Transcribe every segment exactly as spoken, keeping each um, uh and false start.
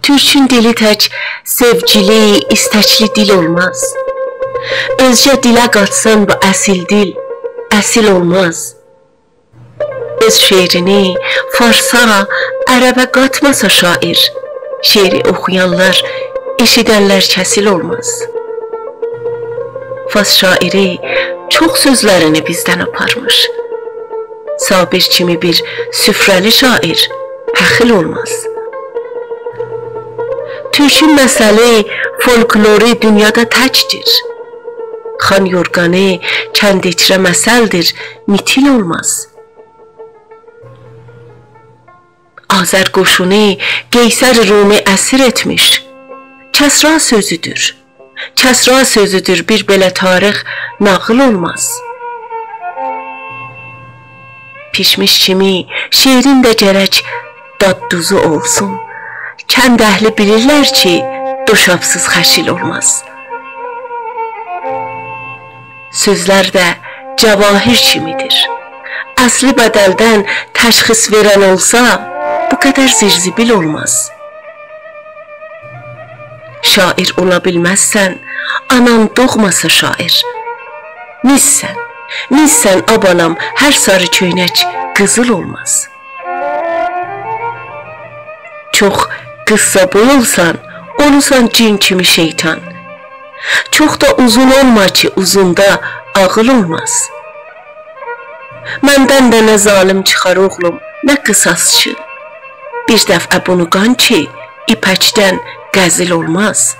تورکون دیلی تک سئوگیلی، ایستکلی دیل اولماز. اؤزگه دیله قاتسان بو اصیل دیل، اصیل اولماز. اؤز شعرینی فارسا، عربه قاتماسا شاعر، شعری اوخویانلار، ائشیدنلر کسیل اولماز. فارس شاعری چوخ سؤزلرینی بیزدن آپارمیش. صابر کیمی بیر سفره‌لی شاعر پخیل اولماز. تورکون مثلی، فولکلورو دونیادا تکدیر. خان یورگانی، کندیکره مثلدیر، میتیل اولماز. آذر قوشونو قیصر رومی اسیر ائتمیش. کسری سؤزودور. کسری سؤزودور، بیر بئله تاریخ ناغیل اولماز. پیشمیش کیمی شعرین ده گرک داد دوزو اولسون. کند اهلی بیلیرلر کی، دوشابسیز خشیل اولماز. سؤزلر ده جواهر کیمیدیر. اصلی بدلدن تشخیص وئرن اولسا، بو قدر زیرزیبیل اولماز. شاعر اولا بیلمزسن، آنان دوغماسا شاعر. میسسن، میسسن، آ بالام، هر ساری کؤینک قیزیل اولماز. چوخ قیسسا بوی اولسان، اولورسان جین کیمی شیطان. چوخ دا اوزون اولما کی، اوزوندا عاغیل اولماز. مندن ده نه ظالم چیخار، اوغلوم، نه قصاصچی. بیر دفعه بونو قان کی، ایپکدن غزل اولماز.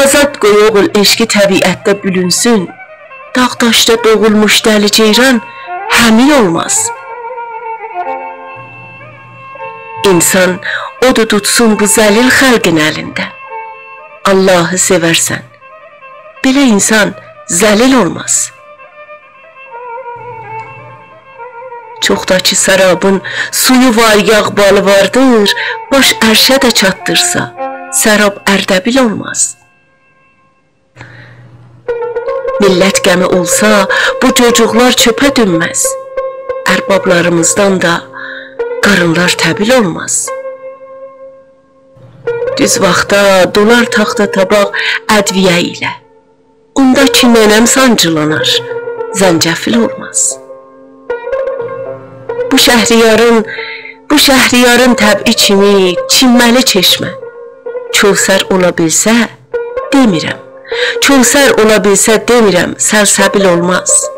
آزاد قوی، اوغول، عشقی طبیعتده بولونسون. داغ داشدا دوغولموش دلی جئیران حمیل اولماز. انسان اودو توتسون بو ذلیل خلقین الینده. آللاهی سئورسن، بئله انسان ذلیل اولماز. چوخ دا کی سرابین سویو وار، یاغ بالی واردیر، باش عرشه ده چاتدیرسا، سراب اردبیل اولماز. میللت غمی اولسا، بو جوجوقلار چؤپه دؤنمز. اربابلاریمیزدان دا قارینلار طبیل اولماز. دوز واختدا دولار تاختا طباق ادویه ایله. اوندا کی ننه‌م سانجیلانار، زنجفیل اولماز. بو شهریارین، بو شهریارین طبعی کیمی چیممه‌لی چشمه. کوثر اولا بیلسه، دئمیرم. کوثر اولا بیلسه، دئمیرم، سلسبیل اولماز.